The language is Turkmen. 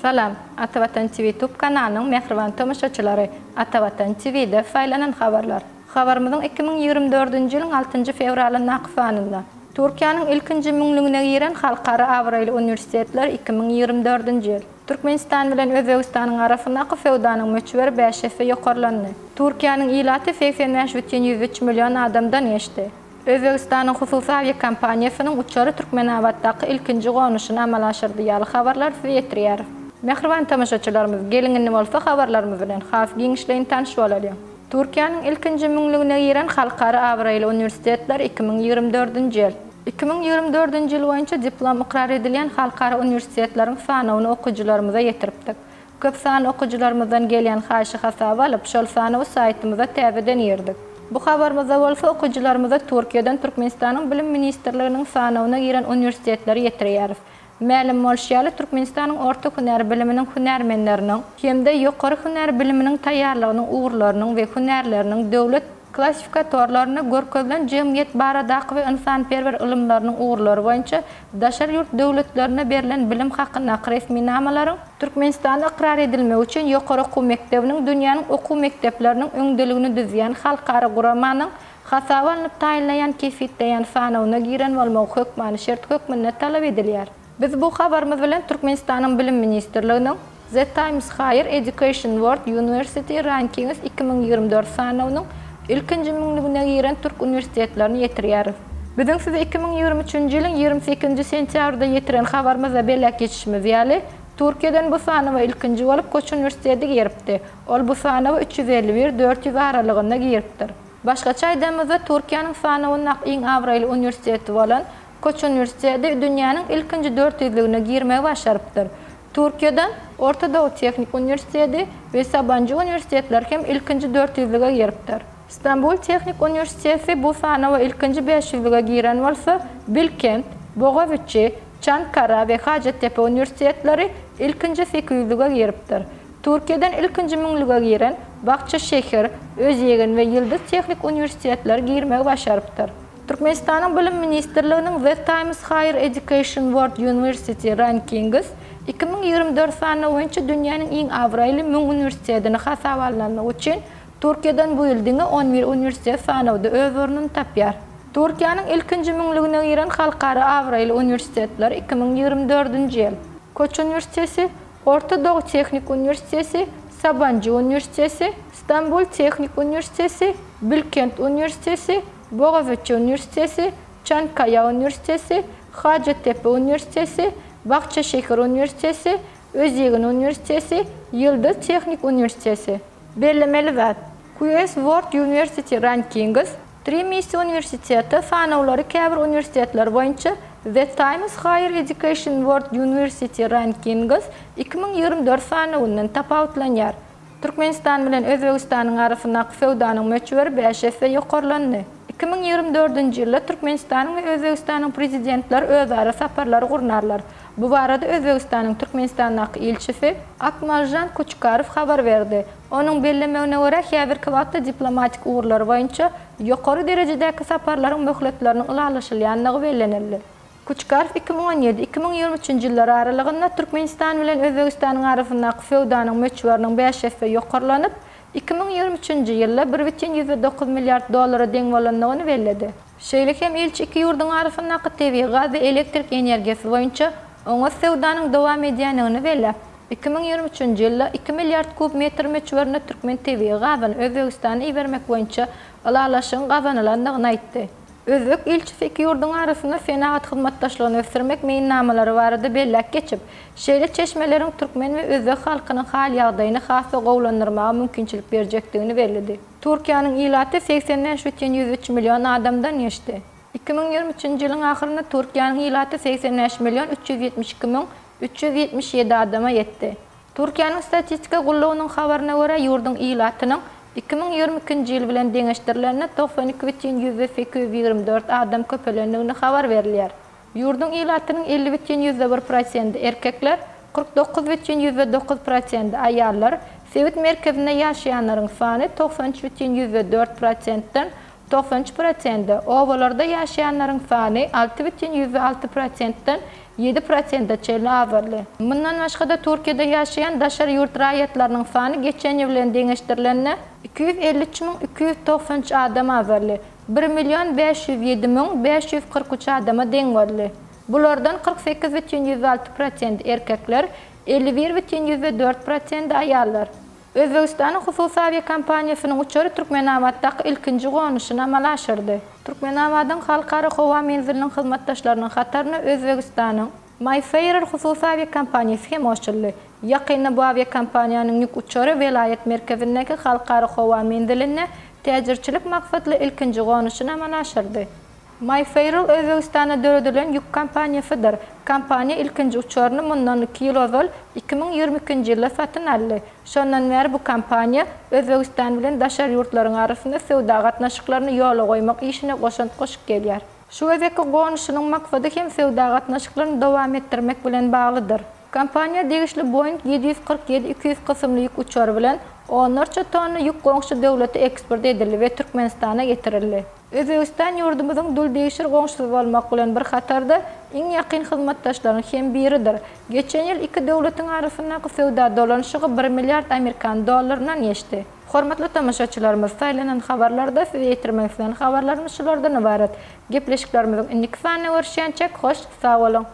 Salam, Atavatan TV tube kanalynyň mähriban tomaşaçylary! Atavatan TV-de saýlanan habarlar. Habarymyzyň 2024-nji ýylyň altynjy fewralyndaky sanynda. Türkiýäniň ilkinji müňlügine giren halkara abraýly uniwersitetler 2024-nji ýyl. Türkmenistan bilen Özbegistanyň arasyndaky söwdanyň möçberi bäş esse ýokarlandy. Türkiýäniň ilaty 85,103 million adamdan geçdi. Özbegistanyň hususy awiakompaniýasynyň uçary Türkmenabatdaky ilkinji gonuşyny amala aşyrdy ýaly habarlary size ýetirýäris. Mähriban tomaşaçylarymyz, geliň indi bolsa habarlarymyz bilen has giňişleýin tanyş bolalyň. Türkiýäniň ilkinji müňlügine giren halkara abraýly uniwersitetler 2024-nji ýyl. 2024-nji ýyl boýunça diplom ykrar edilýän halkara uniwersitetleriň sanawyny okyjylarymyza ýetiripdik. Köp sanly okyjylarymyzdan gelýän haýyşy hasaba alyp, şol sanawy saýtymyza täzeden girdik. Bu habarymyzda bolsa okyjylarymyza Türkiýeden Türkmenistanyň Bilim ministrliginiň sanawyna giren uniwersitetleri ýetirýäris. Mälim bolşy ýaly, Türkmenistanyň orta hünär biliminiň hünärmenleriniň hem-de ýokary hünär biliminiň taýýarlygynyň ugurlarynyň we hünärleriniň döwlet klassifikatorlarynda görkezilen jemgyýet baradaky we ynsanperwer ylymlarynyň ugurlary boýunça daşary ýurt döwletlerinde berlen bilim hakyndaky resminamalaryň Türkmenistanda ykrar edilmegi üçin ýokary okuw mekdebiniň dünýäniň okuw mekdepleriniň öňdeligini düzýän halkara guramanyň hasaba alnyp taýynlaýan kesgitleýän sanawyna giren bolmagy hökmany şert hökmünde talap edilýär. Biz bu habarymyz bilen Türkmenistanyň Bilim ministrliginiň The Times Higher Education World University Rankings 2024 sanawynyň ilkinji müňlügine giren türk uniwersitetlerini ýetirýäris. Biziň size 2023-nji ýylyň 28-nji sentýabrda ýetiren habarymyzda belläp geçişimiz ýaly, Türkiýeden bu sanawa ilkinji bolup Koç uniwersiteti giripdi. Ol bu sanawa 351, 400 aralygynda giripdir. Başgaça aýdanymyzda, Türkiýäniň sanawyndaky iň abraýly uniwersiteti bolan Koç uniwersiteti dünýäniň ilkinji dört ýüzlügine girmegi başarypdyr. Türkiýeden Orta Doğu Tehnik uniwersiteti we Sabanjy uniwersitetleri hem ilkinji dört ýüzlüge giripdir. Stambul Tehnik uniwersiteti bu sanawa ilkinji bäş ýüzlüge giren bolsa, Bilkent, Bogaziçi, Çankara we Hajattepe uniwersitetleri ilkinji sekiz ýüzlüge giripdir. Türkiýeden ilkinji müňlüge giren Bakçaşehir, Özýegin we Ýyldyz Tehnik uniwersitetleri girmegi başarypdyr. Türkmenistanyň Bilim ministrliginiň The Times Higher Education World University Rankings 2024 sanawy boýunça dünýäniň iň abraýly 1000 uniwersitetini hasaba alnanlygy üçin Türkiýeden bu ýyl diňe 11 uniwersitet sanawda öz ornuny tapýar. Türkiýäniň ilkinji müňlügine giren halkara abraýly uniwersitetler 2024-nji ýyl. Koç uniwersiteti, Orta Doğu Tehnik uniwersiteti, Sabanjy uniwersiteti, Stambul Tehnik uniwersiteti, Bilkent uniwersiteti, Bogaziçi uniwersiteti, Çankaýa uniwersiteti, Hajattepe uniwersiteti, Bakçaşehir uniwersiteti, Özýegin uniwersiteti, Ýyldyz Tehnik uniwersiteti. Bellemeli zat, QS World University Rankings, Trimisi uniwersiteti sanawlary käbir uniwersitetler boýunça The Times Higher Education World University Rankings 2024 sanawyndan tapawutlanýar. Türkmenistan bilen Özbegistanyň arasyndaky söwdanyň möçberi bäş esse ýokarlandy. 2024-nji ýylda Türkmenistanyň we Özbegistanyň Prezidentleri özara saparlary gurnarlar. Bu barada Özbegistanyň Türkmenistandaky ilçisi Akmalžan Kuçkarow habar berdi. Onuň bellemegine görä, häzirki wagtda diplomatik ugurlar boýunça ýokary derejedäki saparlaryň möhletleriniň ylalaşylýandygy bellenildi. Kuçkarow 2017, 2023-nji ýyllar aralygynda Türkmenistan bilen Özbegistanyň arasyndaky söwdanyň möçberiniň bäş esse ýokarlanyp, 2023-nji ýylda bir bütin ýüzde dokuz milliard dollara deň bolandygyny belledi. Şeýle hem ilçi iki ýurduň arasyndaky tebigy gaz we elektrik energiýasy boýunça oňat söwdanyň dowam edýändigini belläp, 2023-nji ýylda iki milliard kub metr möçberinde türkmen tebigy gazyny Özbegistana ibermek boýunça ylalaşygyň gazanylandygyny aýtdy. Özbek ilçisi iki ýurduň arasynda senagat hyzmatdaşlygyny ösdürmek meýilnamalary barada belläp geçip, şeýle çeşmeleriň türkmen we özbek halkynyň hal-ýagdaýyny has-da gowulandyrmaga mümkinçilik berjekdigini belledi. Türkiýäniň ilaty 85,103 million adamdan geçdi. 2023-nji ýylyň ahyrynda Türkiýäniň ilaty 85 million 372 müň 377 adama ýetdi. Türkiýäniň statistika gullugynyň habaryna görä, ýurduň ilatynyň 2022-nji ýyl bilen deňeşdirilende 92,824 adam köpelendigini habar berilýär. Ýurduň ilatynyň 50,1 prosendi erkekler, 49,9 prosendi aýallar, sebit merkezinde ýaşaýanlaryň sany 93,4 prosentden. 93 prosende, obalarda ýaşaýanlaryň sany 6,6 prosentden 7 prosente çenli azaldy. Mundan başga-da Türkiýede ýaşaýan daşary ýurt raýatlarynyň sany geçen ýyl bilen deňeşdirilende 253 293 adam azaldy, 1 507 543 adama deň boldy. Bulardan 48,6 prosenti erkekler, 51,4 prosenti aýallar. Özbegistanyň hususy awiakompaniýasynyň uçary Türkmenabatdaky ilkinji gonuşyny amala aşyrdy. Türkmenabadyň Halkara howa menziliniň hyzmatdaşlarynyň hataryna Özbegistanyň Mayfairer hususy awiakompaniýasy hem goşuldy. Ýakynda bu awiakompaniýanyň ýük uçary welaýat merkezindäki Halkara howa menzilinde täjirçilik maksatly ilkinji gonuşyny amala aşyrdy. Mayfairer Özbegistanda döredilen ýük kompaniýasydyr. Kompaniýa ilkinji uçaryny mundan iki ýyl ozal, 2022-nji ýylda satyn aldy. Şondan bäri bu kompaniýa Özbegistan bilen daşary ýurtlaryň arasynda söwda gatnaşyklaryny ýola goýmak işine goşant goşup gelýär. Şu gezekki gonuşynyň maksady hem söwda gatnaşyklaryny dowam etdirmek bilen baglydyr. Kompaniýa degişli Boeing 747-200 kysymly ýük uçary bilen onlarça tonna ýük goňşy döwlete eksport edildi we Türkmenistana getirildi. Özbegistan ýurdumyzyň duldegşir goňşusy bolmak bilen bir hatarda, iň ýakyn hyzmatdaşlaryň hem biridir. Geçen ýyl iki döwletiň arasyndaky söwda dolanyşygy bir milliard amerikan dollaryndan geçdi. Hormatly tomaşaçylarymyz, saýlanan habarlarda size ýetirmek islän habarlarymyz şulardan ybarat. Gepleşiklerimiziň indiki sanynda görüşýänçäk, hoş sag boluň!